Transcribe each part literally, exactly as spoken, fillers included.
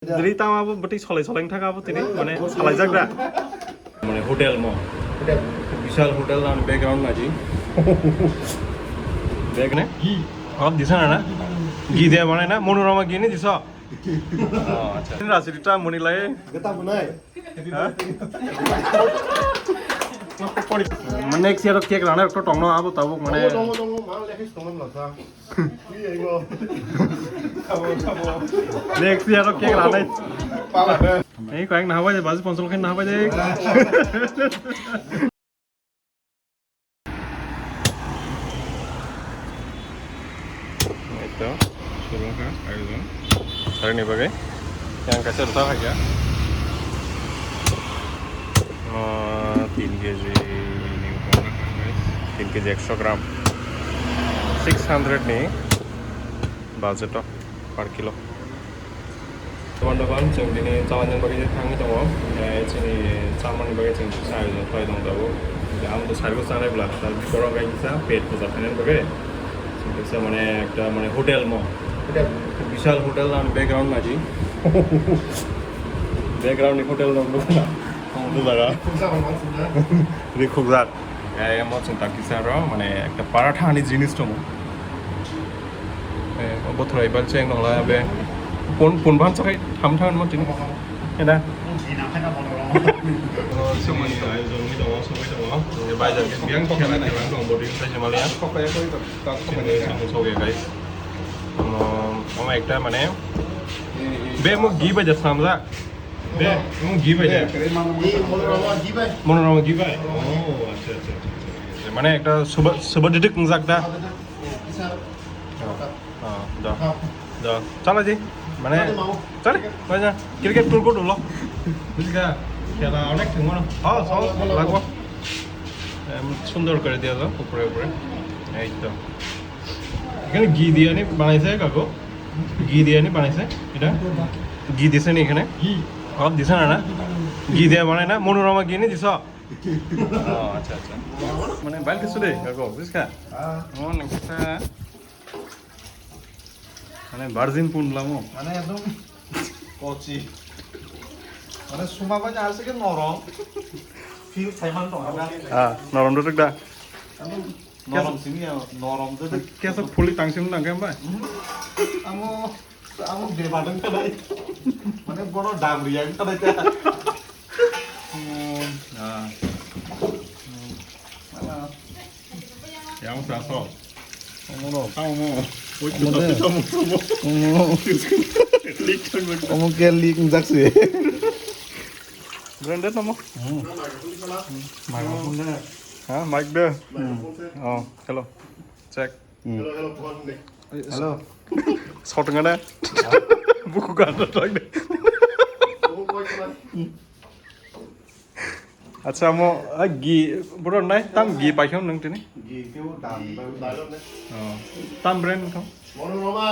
Dri tama bo bwtwi solai solai thaka bo tini, mane salaijak da. Mane hotel mo. Hotel. Bishal hotel ang background naji. Bag ne? Gi. Hop disa na na? Gi dia banai na? Monorama gi ni disa? Oh, acha. Rasi ta muni lai. Gata bunai. Ha? Next year cake rana ekto tongno abo tabuk mane. Tongo, tongo, tongo, ma lekhe tongo lasa. Next year o cake ranai. Ei, koyek na habai de, baji ponsol khen na habai de. Eto, suru kha, ayojon. Hari ni bagai. Yang kaisa rwchap hai kha. Ah, tin kg ni, tin kg ekso gram. Six hundred ni budget o per kilo. Doban doban, chwng tini chamani bagwi thangwi tongo. Eh, chini chamani bagwi chwng kisa ayojon khlai tong tabuk. Ang to sargo chanai bwla, ta borok bai kisa pet puja khainani bagwi. Chwng kisa mane ekta mane hotel mo. Hotel. Bishal hotel ang background naji. Background ni hotel dong dong. Ang to jaga. Kisa bang sung na. Rikhukjak. Gai amo chwng tak kisa ro, mane ekta paratha ni jinis tongo. Eh, bo thrai bal cheng nongla be. Pun, pun ban sakai tham tham mo tini. Eda. Sini ayojong ni tongo, sogwi tongo. Bai jar ke biang khela khela tong bodi sai se maliya. Sini samu sogwi guys. Omo, omo ekta mane. Be mo gi bai jar samjak. Be, omo gi bai de. Ei, Monorama gi bai. Monorama gi bai. Oh, acha, acha, acha, acha. Mane ekta suba, suba didik wngjak da. Kisa. Oh, oh, da. Da. Chala ji. Mane, chale, bai ja. Cricket tour ko dolo. Bujhka? Khela onek thwngmano. Oh, so, lagbo. Em, sundor kore diya jao, upore upore. Ei to. এখানে ঘি দিয়ে নি বানাইছে কাকু? ঘি দিয়ে নি বানাইছে এটা? ঘি দিছে নি এখানে? ঘি। ঘৰত দিছে না, না? ঘি দিয়ে বনাই না? মনোৰমা ঘি নি দিছ? অ, আচ্ছা, আচ্ছা। মানে, বাইল কিছু দেই, কাকু, বুঝছা? অ, নেক্সট। মানে, ভার্জিন পুন লামো। মানে, একদম কচি। মানে, সুমা বাজে আছে কি নরম। ফিল সাইমান তো আমরা। হ্যাঁ, নরম তো একটা। একদম নরম চিনি, নরম তো। কেসব ফুলি তাংসিম না কেমন? আমো, আমো বেবাদন খালাই। মানে, বড় ডাবরিয়া খালাই তা। হুম, হ্যাঁ। হুম। Yang sa so. Omo no. Tamo mo. Omo de. Omo. Omo. Lik thang lik. Omo ke lik jak se. Branded omo. Hmm. Microphone de. Ha, mic de. Hmm. Oh, hello. Check. Hmm. Hello, hello, phone de. Hello. Sotong ada. Buku ganda tak de. Omo koi koi. Acha, mo, a, gi, bro, nai, tam gi paikha nwng tini? Gi, kebo dam, dam. Oh, tam brand kha? Monorama.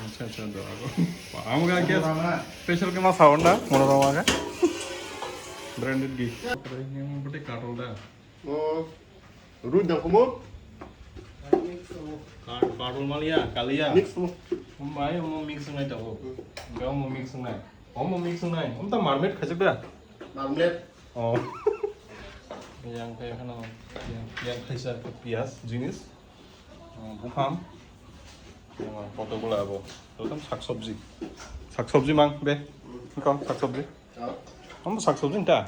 Acha, acha, do, ago. Amo ga kya Monorama. Special ke ma sound da, Monorama ga. Branded gi. Yang bete katol da. Oh, rui da kumo? Ka-, katol malia, kalia. Mix mo. Mai mo mix nai to. Ga mo mix nai. Omo mix nai. Om ta marmit khajak da. Marmit. Oh. Yang kaya khana, yang, yang kaisa piyaj jinis. Oh, buphang. Yang koto gula abo. Totam sak sabji. Sak sabji mang be. Kau sak sabji. Kamu sak sabji ta?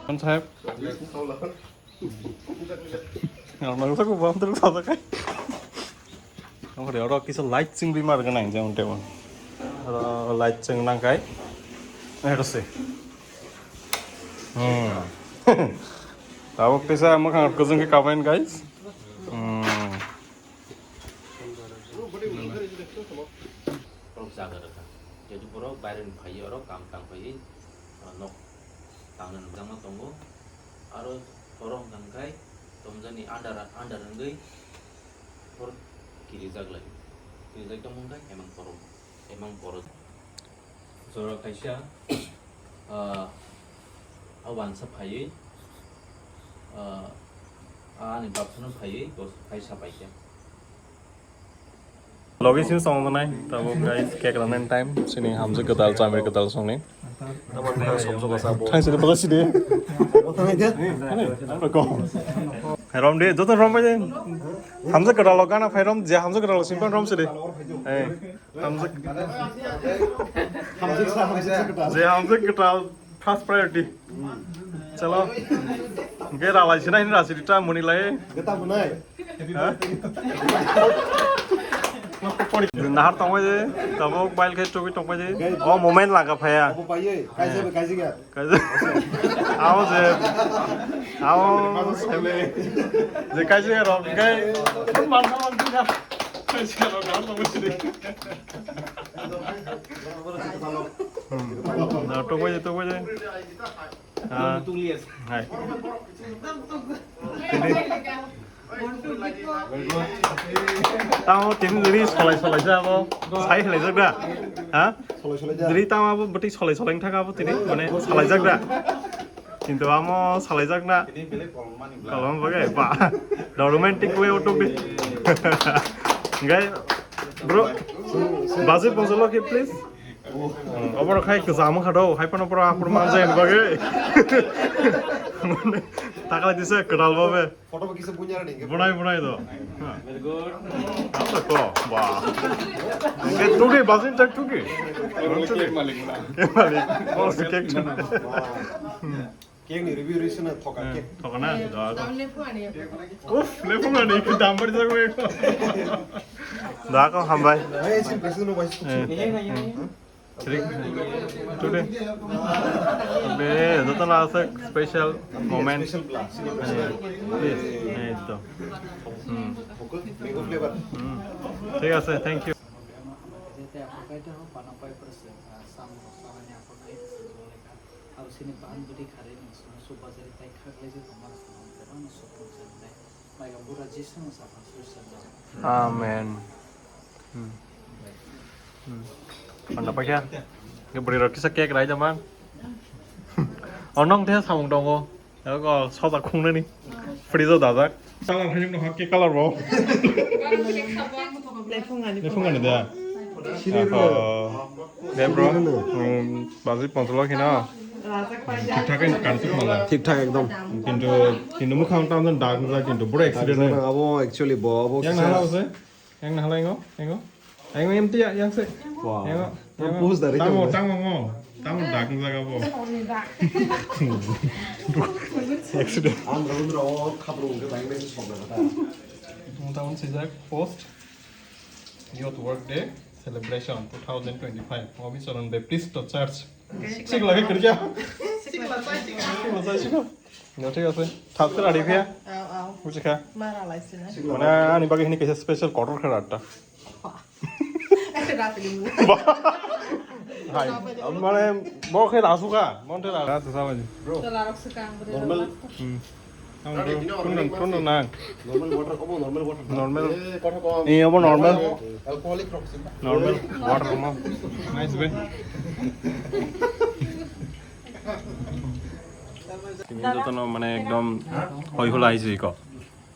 Kan sahib. Ang nangsa ko bam terus apa kai? Ang kare oro kisa light sing bimar ka nang jang tebo. Oro light sing nang kai. Ero se. Hmm. Tabuk kisa mo khang ko jeng ke kabain guys. Hmm. Borok jaga rwkha. Jehetu borok baireni phaiwi oro kam tang phaiwi, ah, nok tangna nukjakma tongo. Aro borok hwnkha khe tomjakni under, under wngwi borok kirijak lai. Kirijak tongmani hwnkhe hemang borok, hemang borok. Jora kaisa, ah, a uansa phaiwi, ah, a ani bapsano phaiwi bo hai sa paikha. Logi sini song nai, tabuk guys, cake ranan time, sini hamjak kwtal, chamir kwtal songni. Thaisini bwsa sini. Rom de, joto rom bai de. Hamjak kwtal lo gana phai rom, je hamjak kwtal lo simpan rom sini. Eh, hamjak. Je hamjak kwtal. First priority. Chalo. Ge ralai sina hin rasi ta muni lai. Geta bunai. Ha? Nahar tongbai je, tabuk bail khe chugui tongbai je. O moment laga phaya. Abo bai ye, kaise be kaise ga. Kaise. Amo je. Amo sele. Je kaise ga rok gai. Man man ga. Kaise ga rok tongbai je. Hmm. Na, tungbai je, tungbai je. Ah, hai. Tini. Tamo tini diri solai solai ja abo. Sai solai jak da. Ha? Solai solai ja. Diri tamo abo beti solai solai thang abo tini. Mane solai jak da. Kintu amo salaijakna. Kolom bagwi ba. The romantic way of talking. Guys, bro, baji ponsolo ki please. Obor khai kwcham kha do, hai phano pura apur manjai bagwi. Takla disa kwdal babe. Photo bo kisa bunya rani. Bunai bunai do. Very good. Apa ko? Ba. Ke tuge bazin tak tuge. Cake malik na. Cake malik. Oh, cake. Cake ni review risa na thoka cake. Thoka na. Tam lefu ani. Uff, lefu ani ke dam bari jago. Da ko hambai. Hey, sin president no bai. Today, today, joto na aswk special moment. Special plus. Please, এই তো। হুম। Mango flavor. হুম। ঠিক আছে, thank you. Jete aphuru kaita ho pana pai prase, ah, sam ho samani aphuru nai se jole ka. Aro sini bahan budi khare ni sunu su bazari tai khaklai je tomar samani jabang sukun se nai. Amen. Hmm. Hmm. Panda pakya. Ke beri rok kisa cake rai jaman. Onong teh samung tongo. Ego soda khungnani. Fridge o dajak. Color hai no cake color bo. Lephung ani da. Oho. De bro. Hmm, baji ponsolo khina. Thik thak kan tu mala. Thik thak ekdom. Kintu kintu mukha tang dan dag ja kintu bro accident. Abo actually bo abo. Yang na hala se? Yang na hala engo? Engo? Engo em tiya yang se. Wah. Engo. Yang post dari tamo tamo ngo. Tamo dag ja abo. Accident. Ang rundra o khabru ke bai message sok na ta. Tamo tamo sejak post. Youth Work Day Celebration two thousand twenty-five. Obi Charan Baptist Church. Sikla ke kerja. Sikla sai sikla. Sikla sai sikla. No, thik ase. Thap khe radi phia. Au, au. Buji kha. Mara lai sina. Mane ani bagwi hini kaisa special kotor khe rata. Ekta rata ni mune. Hai. Mane bo khe rasu kha. Mon the rata sa baji. Bro. Tola rok se kang bro. Normal. Hmm. Tungno, tungno nang. Normal water, obo normal water. Normal. Eh, kotha kom. Eh, obo normal. Alcoholic rok sih. Normal water omo. Nice be. Tini jotono mane ekdom hoi hula aisi ko.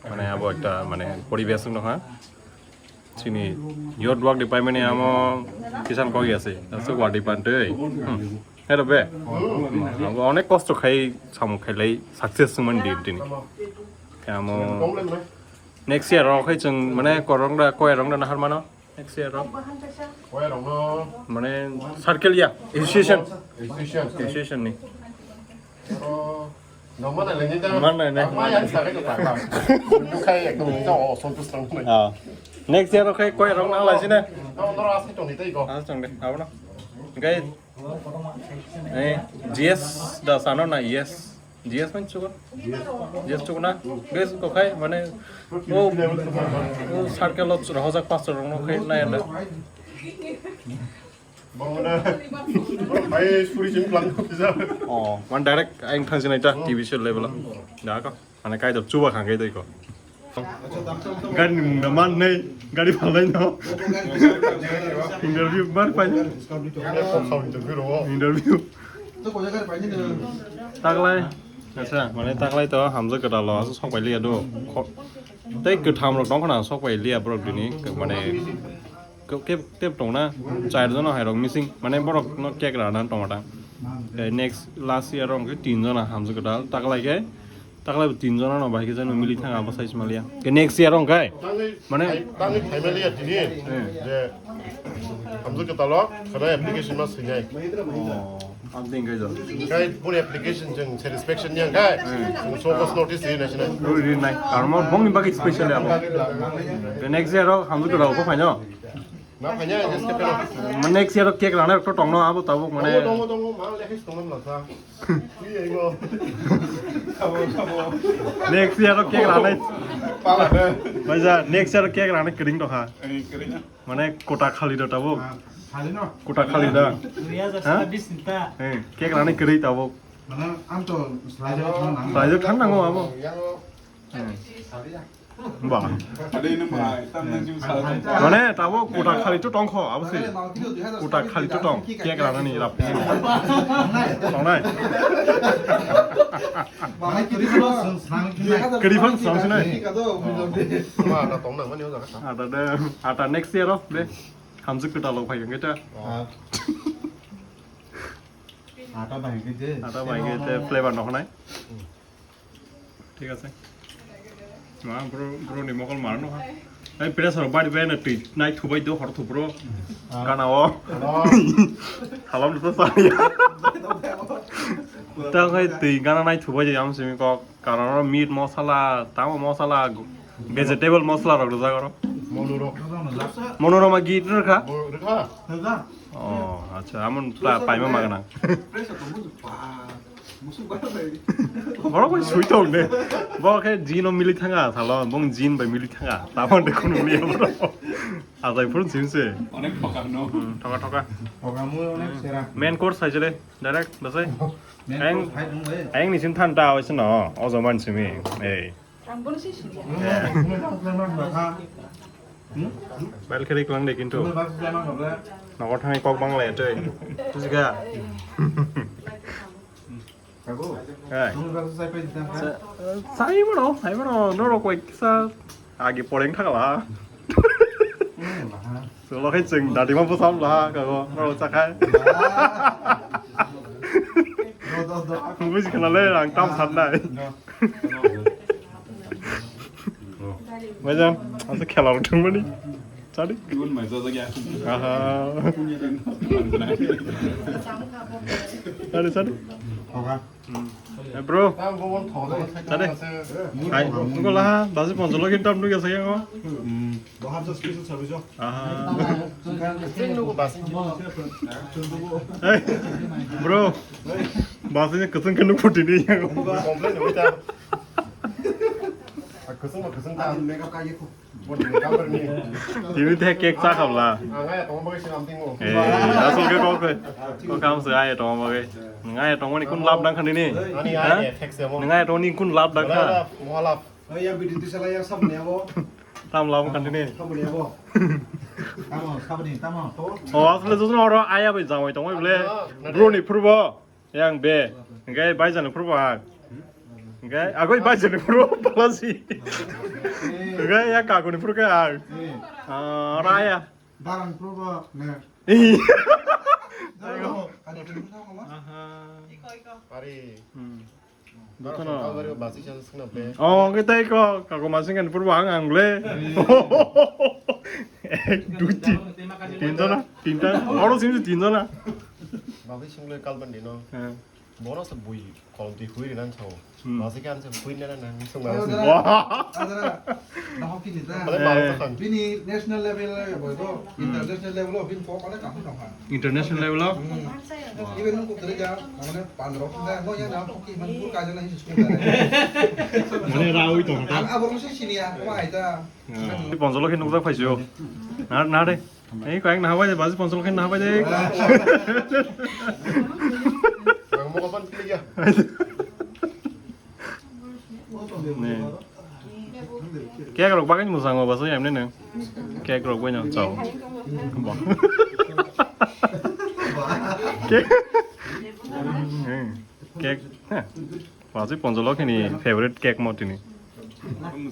Mane abo ekta mane poribesh no ha. Chini youth work department ni amo kisan kok ya se. Asu work department tei. Hmm. Hero be. Hmm. Abo onek kosto khai samung khailai success man di tini. Khe amo next year rok khai chwng mane korong da koi rong da nahar mano. Next year rok. Koi rong no. Mane circle ya. Association. Association. Association ni. Oro, no, mana le ni da. Mana ne? Ma yang sa ka ta ba. Dukai ekdom ni ta o son tu strong ni. Ah. Next year khai koi rong na lai sine. No, no, as ni tong ni tai go. As tong de. Abo na. Gai. Eh, G S da sano na yes. G S man chugo. G S chugo na. Gai ko khai mane o, o circle lo rohojak pastor rong no khai na ya da. Bangmana. Bai suri sim plan ko kisa. Oh, man direct aing thang sinai ta T V show level. Da ka. Mane kai da chuba khang kai dai ko. Gari ni mung da man nei, gari phalai no. Interview bar pai. Interview. Taklai. Acha, mane taklai to hamjak kwtal lo, aso sok pai liya do. Tei kwtham rok tong khna sok pai liya borok dini, mane Kep, kep tong na, char jona hai rok missing, mane borok no cake rana tong ta. Tei next last year rok khe tin jona hamjak kwtal, taklai khe, taklai bo tin jona no bahai khe jani mili thang abo sai maliya. Ke next year rok kai, mane tangwi thai maliya tini, eh, je hamjak kwtal o khana application ma sinai. Oh. Ang teng kai jo. Kai puni application jeng satisfaction yang kai. Hmm. Jeng show cause notice ri na sina. Ri, ri nai. Karma bong ni bagi special ya bo. The next year rok hamjak kwtal ko phaino. Na phaino next year rok. Ma next year rok cake rana to tong no abo tabuk mane. Tongo, tongo, tongo, ma le his tong na sa. Ri ai go. Next year rok cake rana. Pala de. Baija, next year cake rana kering to ha. Ai, kering. Mane kota khali da tabuk. Ah, khali no? Kota khali da. Dui hajar sabbis ni ta. Eh, cake rani kwrwi tabuk. Mane ang to slai jagwi thang nang. Slai jagwi thang nango abo. Yang. Hmm. Ba. Ada ini mah, tam nang jim sa. Mane tabuk kota khali to tongkho abo se. Kota khali to tong. Cake rana ni rap. Tongnai. Bahai kiri phan swng swng khe nai. Kiri phan swng swng nai. Kado, oh. Ma, ata tong nang mani o jaga. Ata de, ata next year o de. Hamjak kwtal o phai khe ta. Ah. Ata bahai khe de. Ata bahai khe de flavor no khnai. Thik ase. Ma, bro, bro ni mokol mar no ha. Ai, pressure bari bai na twi nai thubai do hor thu bro. Ah. Gana o. Hello. Thalam to sa ya. Ta khai twi gana nai thubai de am simi kok. Karon oro meat mosala, tamo mosala, vegetable mosala rok rijak oro. Monorok. Monorok ma git rwkha? Mo-, rwkha. Oh, acha, amon pa-, paima magana. Borok bai sui tong de. Bo khe jin o mili thanga, salo, bong jin bai mili thanga. Tamo de khunu mili boro. Ajai phuru jin se. Onek thoka no. Hmm, thoka thoka. Thoka mui onek sera. Main course hai jele, direct, basai. Main course hai dong bai. Ayang ni sin than ta, oi sino, ojo man simi. Ei. Ang bono si sini. Bel kheri klang de kintu. Nogo thangwi kok bang lai tei. Buji kha? Hai. Sa-, sai mano, sai mano, norok koi kisa agi poreng thakala. Solo khai chwng dadi ma bwsam la kago, norok chakhai. Buji khala le ang tam sannai. Maijan, asa khela rok thwngmani. Chadi. Igun mai jajak ya. Aha. Chadi, chadi. Thoka. Eh, bro. Chadi. Hai, nunggu lah, basi ponjolo kita nunggu ya sayang, oh. Bahar just special service, oh. Aha. Hey, bro. Basi ni keseng kenu putih ni. Complain dulu, ta. Keseng, keseng, ta. Makeup kaji ko. Tini teh cake cha khabla. Ang aya tongma bagwi swnam tingo. Eh, asol khe kok khe. Kok kam se aya tongma bagwi. Nang aya tongmani kun lab dang khan dini? Ani aya thek se mo. Nang aya tongmani kun lab dang kha? Moha lab, moha lab. Oi, ya bidi tu sala ya sab ne abo. Tam lab khan dini? Sab ne abo. Tamo, sab ni, tamo. O, asle josno oro aya bai jamai tongmai ble. Bro ni phurbo. Yang be, hingke baijani phuru bo ang. Hingke agoi baijani phuru palasi. Hingke ya kagoni phuru ke ang. Ah, raya. Barang phuru bo ne. Ih. Jaro, ani phuru bo sama. Aha. Ari. Hmm. Barang phuru basi chance kena be. Oh, hingke tei ko, kago masing kan phuru bo ang ang le. Ek, dui, tin. Tinta na? Tinta? Oro sini tinta na? Bagwi sunglo kalban dino. He. Boro se bui kol twi hui rinan sao. Hmm. Bagwi kan se hui nana nang sung. Ayo, nang. Wah. Adara. Dahok kini ta. Bale baro ta kan. Bini national level le boy ko. Hmm. International level o bin ko kone kamu nong ha. International level o? Hmm. Even nung kutere ja, mane pandro ta, no ya na ko ki man pur ka jana hi school ta. Mane rawi to ta. Ang abor mo se sini ya, ko ai ta. Tei ponjolo khe nukjak phaisio. Na, na de. Ei, kayang nahabai de, baji ponjolo khe nahabai de. Ang mukha pan klik ya. Ne. Cake rok bagwi mwchang o basa yamni nang. Cake rok bai no chao. Ba. Cake. Hmm. Cake. Heh. Baji ponjolo khe ni favorite cake mo tini. Hmm.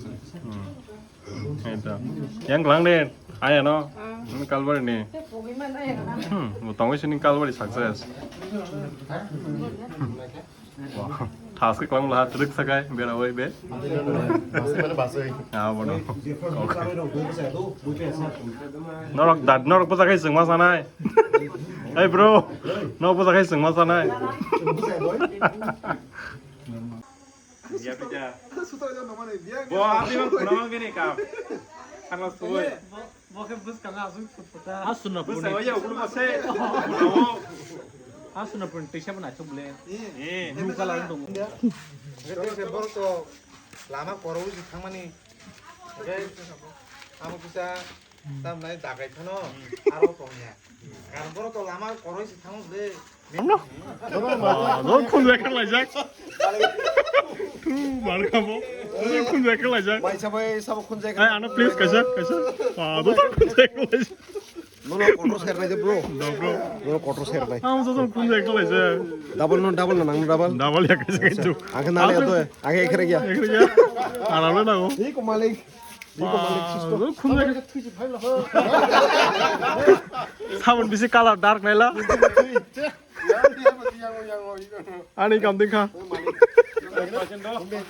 Eto. Yang kelang de, aya no. Ini Kalbari ni. Hmm, bo tongwi sini Kalbari success. Wah, task kelang lah, truk sakai, bera wai be. Basai mana basai? Ya, bono. Oke. Norok dad, norok pesa kai sengma sanai. Hey bro, norok pesa kai sengma sanai. Ya, pija. Bo, abi bang, kuna bang gini, kap. Karena suwe. Bo khe bwskang aswk phut phut ta. Asuna puni. Bwskang ya, ukun mase. Asuna puni, tisa bana chuk le. Eh. Blue color dong. Borok to lama koroi thangmani. Oke. Amo kisa tamnai dagai thano. Aro tongya. Karon borok to lama koroi si thango le. Ano? Dol khunjak khlaijak. Tu mar khabo. Dol khunjak khlaijak. Bai sabai sabo khunjak. Ai, ano please kaisa, kaisa. Ah, dol khunjak khlaijak. Nono kotor ser bai de, bro. No, bro. Nono kotor ser bai. Ang so khunjak khlaijak. Double no, double no, nang double. Double ya kaisa kaisa. Ang nale to, ang ekre gya. Ekre gya. Aralo na go. Iko malik. Iko malik sisto. Dol khunjak. Sabun bisi color dark naila. Ani kam ding kha.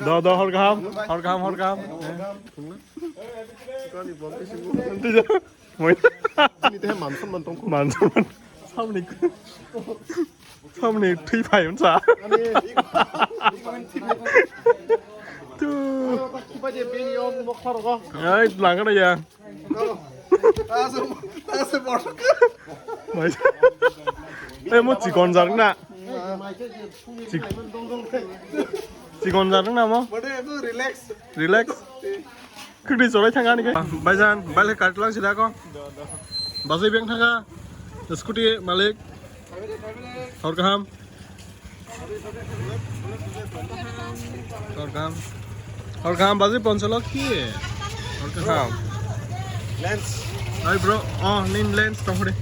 Do, do, hor kaham, hor kaham, hor kaham. Moi. Ini teh manson mantong. Manson. Samni. Samni thui phai unsa. Tu. Ai, langkana ya. Mai. Eh, mo chikon jak na. Chik-, chikon jak na mo. Relax. Relax. Kwtwi cholai thangani khe. Baijan, baile kartlang sida ko. Basai beng thangkha. Scooty malik. Hor kaham. Hor kaham. Hor kaham, baji poncholo ki? Hor kaham. Lens. Hai bro, oh, nin lens tong hore.